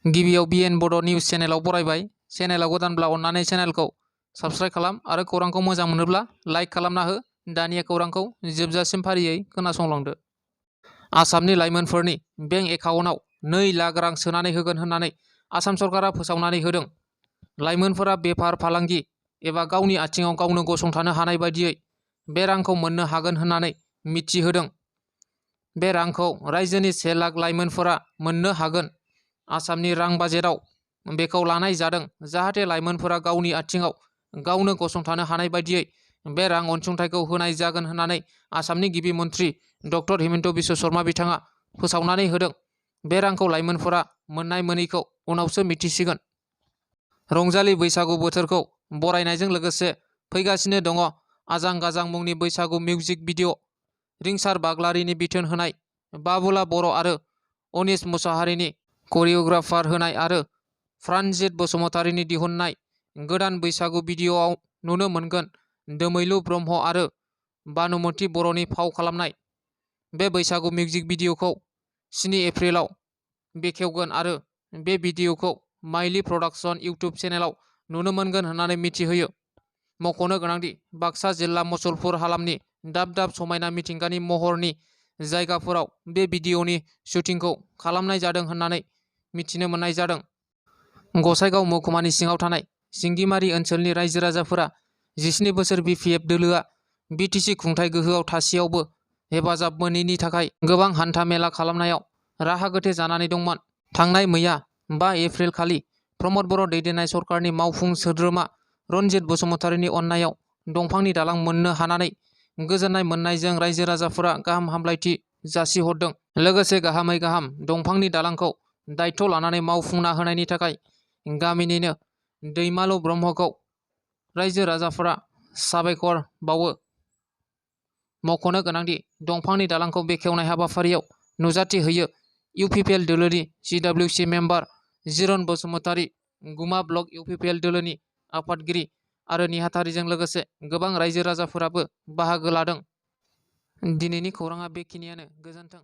गिबियाव बिएन बड' निउस चेनेलाव बरायबाय। चेनेलाव गोदानब्ला अन्नानै चेनेलखौ साबस्क्राइब खालाम आरो खौरांखौ मोजां मोनोब्ला लाइक खालामना हो। दानिया खौरांखौ जोबजासिम फारियै खोनासंलांदो। आसामनि लाइमोनफोरनि बेंक एकाउन्टआव 2 लाख रां सोनानै होगोन होननानै आसाम सरकारा फोसावनानै होदों। लाइमोनफोरा बेफार फालांगि एबा गावनि आथिङाव गावनो गसंथानो हानाय बायदियै बे रांखौ मोननो हागोन होननानै मिथिहोदों। बे रांखौ रायजोनि 1 लाख लाइमोनफोरा मोननो हागोन। आसामनि रां बाजेटआव बेखौ लानाय जादों जाहाथे लाइमोनफोरा गावनि आथिङाव गावनो गसंथानो हानाय बायदियै बे रां अनसुंथाइखौ होनाय जागोन होननानै आसामनि गिबि मन्थ्रि डक्टर हिमन्त बिश्व शर्मा बिथाङा फोसावनानै होदों। बे रांखौ लाइमोनफोरा मोननाय मोनैखौ उनावसो मिथिसिगोन। रंजालि बैसागु बोथोरखौ बरायनायजों लोगोसे फैगासिनो दङ आजां गाजां मुंनि बैसागु मिउजिक भिडिअ'। रिंसार बाग्लारिनि बिथोन होनाय, बाबुला बर' आरो अनिश मुसाहारिनि करिय'ग्राफार होनाय आरो प्राणजित बसुमतारिनि दिहुननाय गोदान बैसागु भिडिअ'आव नुनो मोनगोन दोमैलु ब्रह्म आरो बानुमति बर'नि फाव खालामनाय। बे बैसागु मिउजिक भिडिअ'खौ 7 एप्रिलाव बेखेवगोन आरो बे भिडिअ'खौ माइलि प्रडाक्शन इउटुब चेनेलाव नुनो मोनगोन होननानै मिथिहोयो। मख'नो गोनांदि बाक्सा जिल्ला मुसलपुर हालामनि दाब दाब समायना मिथिंगानि महरनि जायगाफोराव बे भिडिअ'नि शुटिंखौ खालामनाय जादों होननानै मिथिनो मोननाय जादों। गसाइगाव महकुमानि सिङाव थानाय सिंगिमारि ओनसोलनि रायजो राजाफोरा 17 बोसोर बिपिएफ दोलोआ बिटिसि खुंथाय गोहोआव थासेयावबो हेफाजाब मोनैनि थाखाय गोबां हान्था मेला खालामनायाव राहा गोथे जानानै दंमोन। थांनाय मैया 5 एप्रिल खालि प्रमद बर' दैदेननाय सरकारनि मावफुं सोद्रोमा रनजित बसुमतारिनि अननायाव दंफांनि दालां मोननो हानानै गोजोननाय मोननायजों रायजो राजाफोरा गाहाम हामलायथि जासिहरदों। लोगोसे गाहामै गाहाम दंफांनि दालांखौ दायथ' लानानै मावफुंना होनायनि थाखाय गामिनिनो दैमालु ब्रह्मखौ रायजो राजाफोरा साबायखर बावो। मख'नो गोनांदि दंफांनि दालांखौ बेखेवनाय हाबाफारियाव नुजाथिहोयो इउपिपिएल दोलोनि सिडब्लिउसि मेम्बार जिरन बसुमतारी, गुमा ब्लक इउपिपिएल दोलोनि आफादगिरि आरो नेहाथारिजों लोगोसे गोबां रायजो राजाफोराबो बाहागो लादों। दिनैनि खौराङा बेखिनियानो। गोजोन्थों।